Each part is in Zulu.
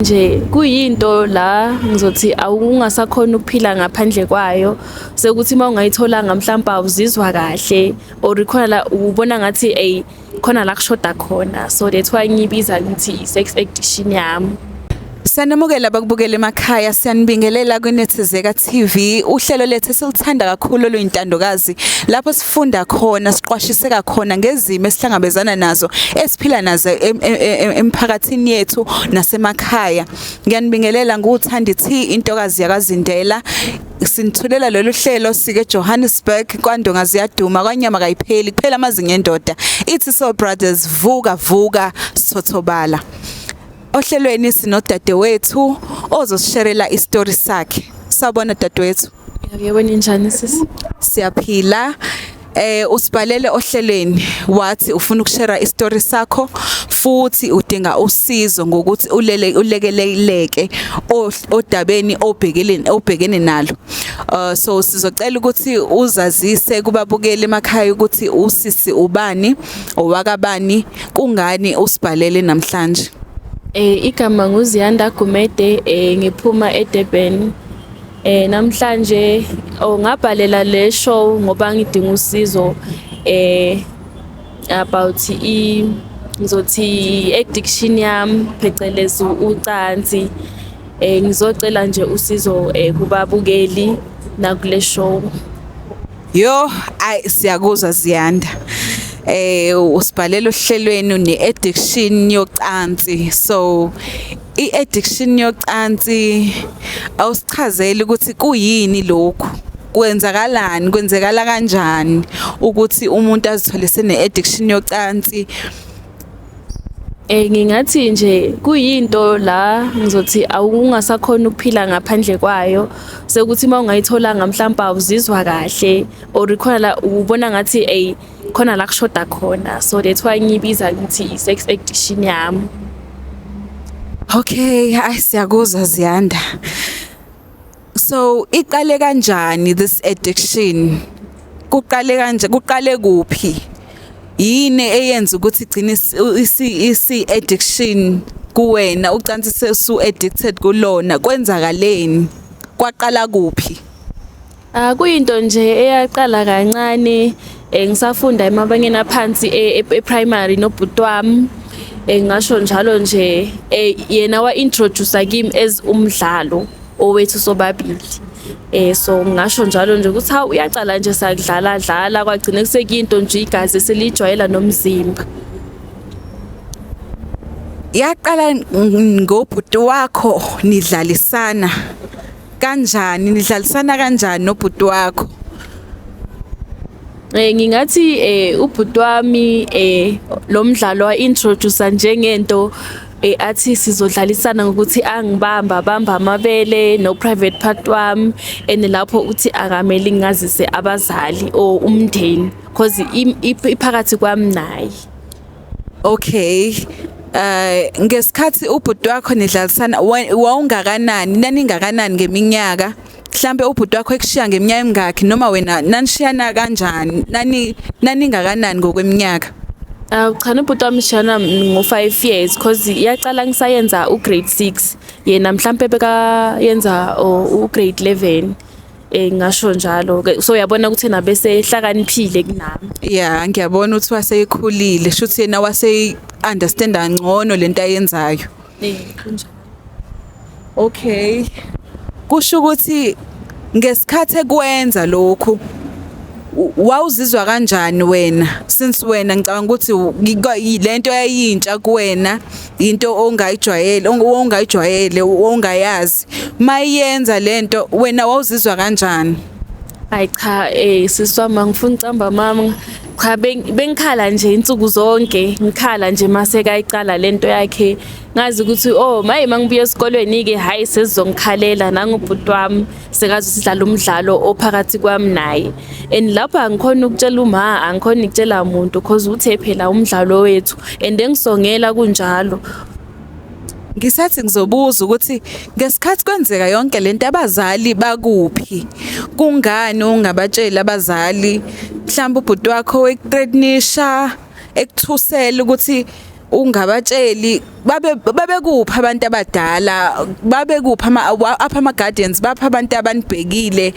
Nje kuyinto la ngizothi awungasakhona ukuphila ngaphandle kwayo, sekuthi uma ungayitholanga mhlawumbe awuzizwa kahle or khona la ubona ngathi ey khona la kushoda khona, so that's why ngiyibiza ngithi i-sex addiction yami. Siyanamukela abakubukela emakhaya, siyanibingelela kwiNethezeka TV, uhlelo lethu esiluthanda kakhulu oluyintandokazi, lapho sifunda khona, siqwashiseka khona ngezimo esihlangabezana nazo, esiphila nazo emphakathini yethu nasemakhaya. Ngiyanibingelela, nguThandi T, intokazi yakaZindela. Sinithulela lolu hlelo sike Johannesburg, kwaNdonga ziyaduma, kwanyama kayipheli, kuphela amazinyo endoda. Ithi So Brothers, vuka vuka sithothobala. Ohlelweni sinodadewethu ozosisherela istory sakhe. Sawubona dadewethu. Yebo, ninjani sisi? Siyaphila. Usibhalele ohlelweni wathi ufuna ukushare istory sakho futhi udinga usizo ngokuthi ulele ulekeleleke odabeni obhekene nalo. So sizocela ukuthi uzazise kubabukeli emakhaya ukuthi usisi ubani, owakabani, kungani usibhalele namhlanje. Igama nguZiyanda Gumede, ngiphuma eDurban. Namhlanje oh ngabhalela le show ngoba ngidinga usizo about i ngizothi addiction yami, phecelezi ucansi. Ngizocela nje usizo kubabukeli nakule show. Yo, ay siyakuzwa Ziyanda. Usibhalela ohlelweni ne-addiction yocansi. So i-addiction yocansi, awusichazeli ukuthi kuyini lokhu? Kwenzakalani? Kwenzekala kanjani ukuthi umuntu azithole sene-addiction yocansi? Ngingathi nje kuyinto la ngizothi awungasakhona ukuphila ngaphandle kwayo, sekuthi uma ungayitholanga mhlawumbe awuzizwa kahle or khona la ubona ngathi ey khona la kushoda khona, so that's why ngiyibiza ngithi i-sex addiction yami. Okay, ay siyakuzwa Ziyanda. So iqale kanjani this addiction? Kuqale kanje, kuqale kuphi? Yini eyenza ukuthi igcine isi addiction kuwena, ucansi sesu addicted kulona, kwenzakaleni? Kwaqala kuphi? Ah, kuyinto nje eyaqala kancane ngisafunda emabangeni aphansi e-primary nobhuti wami. Ngasho njalo nje, yena wa introduce kimi as umdlalo owethu sobabili. So ngasho njalo nje ukuthi hawu uyaqala nje sakudlala dlala, kwagcina kusekuyinto nje igazi selijwayela nomzimba. Yaqala ngobhuti wakho nidlalisana kanjani, nidlalisana kanjani nobhuti wakho? Ngingathi ubhuti wami lo mdlalo wa introduce njengento athi sizodlalisana ngokuthi angibamba bamba amabele no private part wami, and lapho uthi akamele ngazise abazali or umndeni because iphakathi kwami naye. Okay. Ngesikhathi ubhuti wakho nidlalisana wawungakanani, naningakanani ngeminyaka? Mhlambe ubhuti wakho ekushiya ngeminyaka emingakhi, noma wena nanishiyana kanjani? Nani naningakanani ngokweminyaka? Ah cha, nobhuti wami shana ngo 5 years, cause iyaqala ngisayenza u grade 6, yena mhlambe beka yenza u grade 11, ngasho njalo ke, so uyabona ukuthi yena bese ehlakaniphile kunami. Yeah, ngiyabona ukuthi waseyikhulile, shuthi yena wase understand kangcono lento ayenzayo. Kunjalo. Okay. Kusho ukuthi ngesikhathi ekwenza lokhu wawuzizwa kanjani wena, since wena ngicabanga ukuthi lento yayintsha kuwena, into ongayijwayele, ongayijwayele, ongayazi, mayenza lento wena wawuzizwa kanjani? Hayi cha, sisi wami, angifuni ucamba mama, cha, bengikhala nje insuku zonke, ngikhala nje mase kayicala lento yakhe, ngazi ukuthi oh maye mangibuya esikolweni ke hayi sezongikhalela nangubhuti wami sekazi sidlala umdlalo ophakathi kwami naye, and lapho angikhona ukutshela uma angikhona ukutshela umuntu cause uthe phela umdlalo wethu and engisongela kunjalo. Ngisathi ngizobuza ukuthi ngesikhathi kwenzeka yonke lento abazali bakuphi? Kungani ungabatsheli abazali? Mhlawumbe ubhuti wakho ekuthreatenisha, ekuthusela ukuthi Ungabatsheli babe babekuphi abantu abadala, babekuphi ama apha ama guardians, bapha abantu abanibhekile,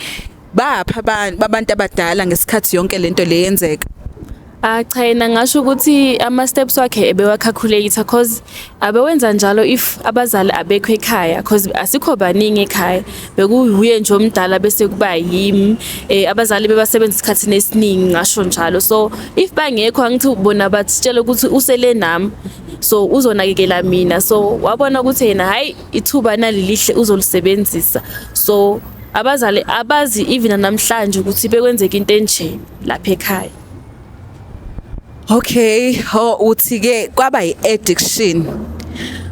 bapha abantu abadala ngesikhathi yonke lento le yenzeka? Ah cha, yena ngasho ukuthi ama steps wakhe ebewa calculate, cause abewenza njalo if abazali abekho ekhaya, cause asikho baningi ekhaya, bekuhuye nje omdala bese kuba yimi. Abazali bebasebenza isikhathi esiningi, ngasho njalo. So if bangekho, angithi bona batsitshela ukuthi usele nami, so uzonakekela mina. So wabona ukuthi yena, hayi, ithuba nalilihle, uzolisebenzisa. So abazali abazi even namhlanje ukuthi bekwenzeka into enje lapha ekhaya. Okay, ho, uthi ke kwaba yi-addiction.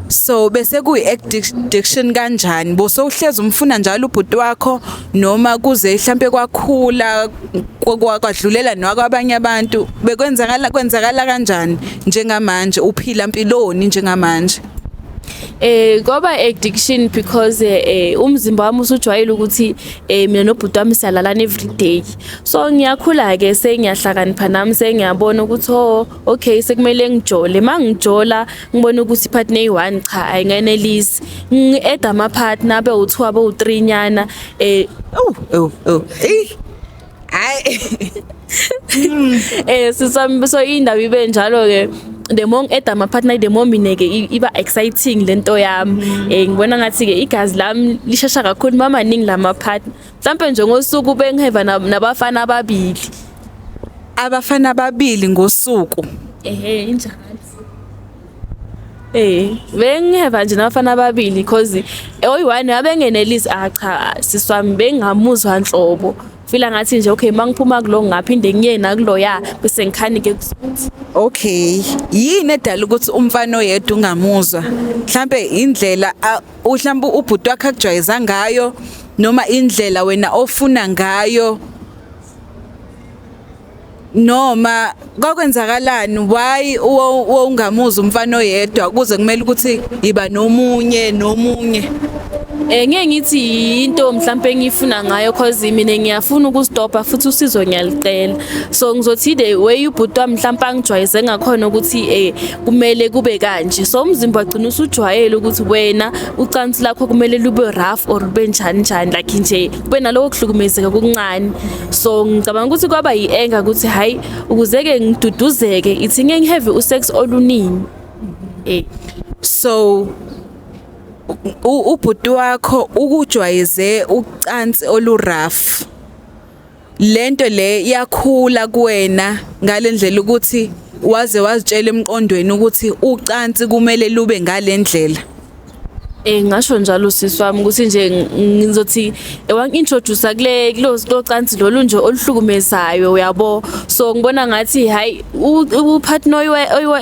So bese kuyi-addiction kanjani? Bose uhlezi umfuna njalo ubhuti wakho, noma kuze mhlambe kwakhula kwadlulela nakwabanye abantu? Bekwenzakala kwenzakala kanjani? Njengamanje uphila impiloni njengamanje? Kwaba addiction because umzimba wami usujwayele ukuthi mina nobhuti wami siyalalana every day. So ngiyakhula ke, sengiyahlakanipha nami, sengiyabona ukuthi, oh okay, sekumele ngijole. Mangijola ngibona ukuthi partner eyi-1 cha, ayingenelisi. Ngi-add ama partner abe u2, abe u3 nyana. Oh oh oh. Eh. Hayi. Sisami, so indaba ibe njalo ke. The more ngi-add ama partner, the more mina ke iba exciting lento yami. Ngibona ngathi ke igazi lami lishesha kakhulu mamaningi lama partner. Mhlambe nje ngosuku bengiheva nabafana ababili. Abafana ababili ngosuku? Ehe, injalo. Bengiheva nje nabafana ababili because oyi-one abengenelisi. Ah cha, siswami, bengamuzwa nhlobo. Feel ngathi nje, okay, mangiphuma kulo ngaphinde ngiye nakuloya, bese ngikhanike. Okay, yini edala ukuthi umfana oyedwa ungamuzwa? Mhlambe indlela mhlambe ubhuti wakhe akujwayeza ngayo, noma indlela wena ofuna ngayo, noma kwakwenzakalani? Why ungamuza umfana oyedwa kuze kumele ukuthi iba nomunye nomunye? Ngeke ngithi into mhlambe engifuna ngayo, cause mina ngiyafuna ukustopha futhi usizo ngiyalicela. So ngizothi the way ubhuti wami mhlambe angijwayeze ngakhona ukuthi kumele kube kanje. So umzimba wagcina usujwayele ukuthi wena ucansi lakho kumele lube rough or lube njani njani, like nje kube naloko kuhlukumezeka okuncane. So ngicabanga ukuthi kwaba yi-anger ukuthi, hayi, ukuze ke ngiduduzeke, ithi ngeke ngihave usex oluningi. So ubhuti wakho ukujwayeze ucansi olurough. Lento le yakhula kuwena ngalendlela ukuthi waze wazitshela emqondweni ukuthi ucansi kumele lube ngalendlela? Ngasho njalo, sisi wami, ukuthi nje ngizothi wangi-introduce kule kulo cansi lolu nje oluhlukumezayo, uyabo. So ngibona ngathi, hayi, upartner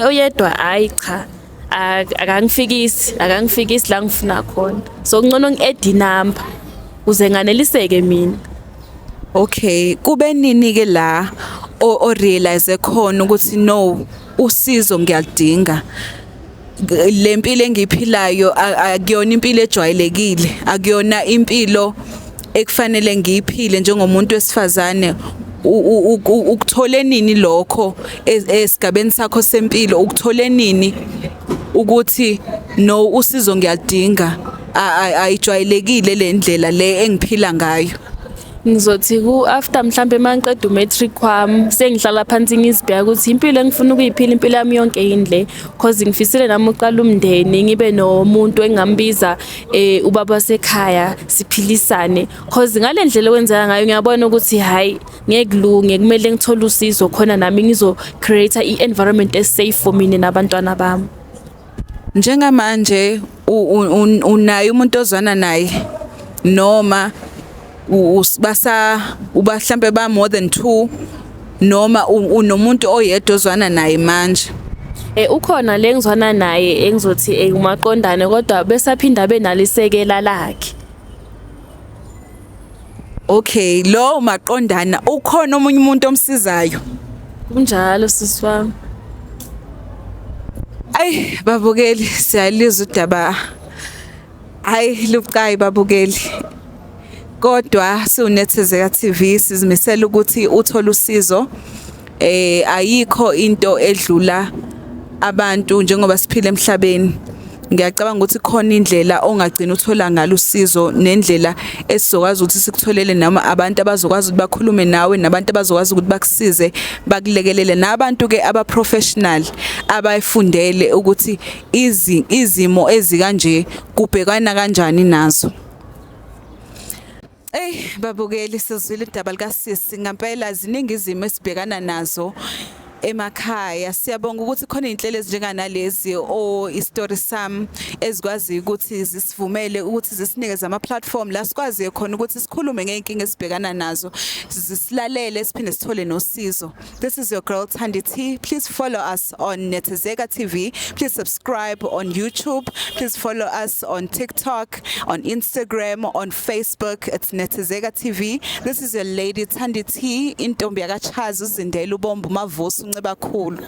oyedwa, hayi cha, akangifikisi la ngifuna khona. So ngcono ngi-add inumber ukuze nganeliseke mina. Okay, kube nini ke la o realize khona ukuthi, no, usizo ngiyalidinga? Le mpilo engiyiphilayo akuyona impilo ejwayelekile, akuyona impilo ekufanele ngiyiphile njengomuntu wesifazane. Ukuthole nini lokho esigabeni sakho sempilo? Ukuthole nini ukuthi, no, usizo ngiyalidinga, ayijwayelekile le ndlela le engiphila ngayo? Ngizothi ku after mhlambe mangiqeda umatric wami, sengihlala phansi ngizibheka ukuthi impilo engifuna ukuyiphila impilo yami yonke yini le, cause ngifisile nami uqala umndeni, ngibe nomuntu engingambiza ubaba sekhaya, siphilisane, cause ngale ndlela okwenzeka ngayo ngiyabona ukuthi, hayi, ngeke kulunge, kumele ngithole usizo khona nami ngizo create i-environment e-safe for mina nabantwana bami. Njengamanje unaye umuntu ozwana naye, noma basa uba mhlambe ba more than two, noma unomuntu oyedwa ozwana naye manje? Ukhona le ngizwana naye, engizothi umaqondane, kodwa besaphinda benalisekela lakhe. Okay, lo maqondana ukhona omunye umuntu omsizayo? Kunjalo, sisi wami. Ayi babukeli, siyalizwa udaba. Hayi, lubucayi babukeli. Kodwa siwuNethezeka TV sizimisela ukuthi uthole usizo. Ayikho into edlula Abantu njengoba siphila emhlabeni, ngiyacabanga ukuthi khona indlela ongagcina uthola ngalo usizo nendlela esizokwazi ukuthi sikutholele noma abantu abazokwazi ukuthi bakhulume nawe nabantu abazokwazi ukuthi bakusize, bakulekelele, nabantu ke aba professional abayifundele ukuthi izimo ezikanje kubhekana kanjani nazo. Ey babukeli, sizwile udaba likasisi. Ngempela ziningi izimo esibhekana nazo emakhaya. Siyabonga ukuthi khona izinhlelo ezinjenganalezi o istory sam ezikwazi ukuthi zisivumele ukuthi zisinikeze ama platform la sikwaziyo khona ukuthi sikhulume ngeenkinga esibhekana nazo, zisilalele, siphinde sithole nosizo. This is your girl Thandi T. Please follow us on Nethezeka TV. Please subscribe on YouTube. Please follow us on TikTok, on Instagram, on Facebook. It's Nethezeka TV. This is your lady Thandi T. Intombi yakaChazi, uZindela, uBombo, Mavuso, uNcebakhulu.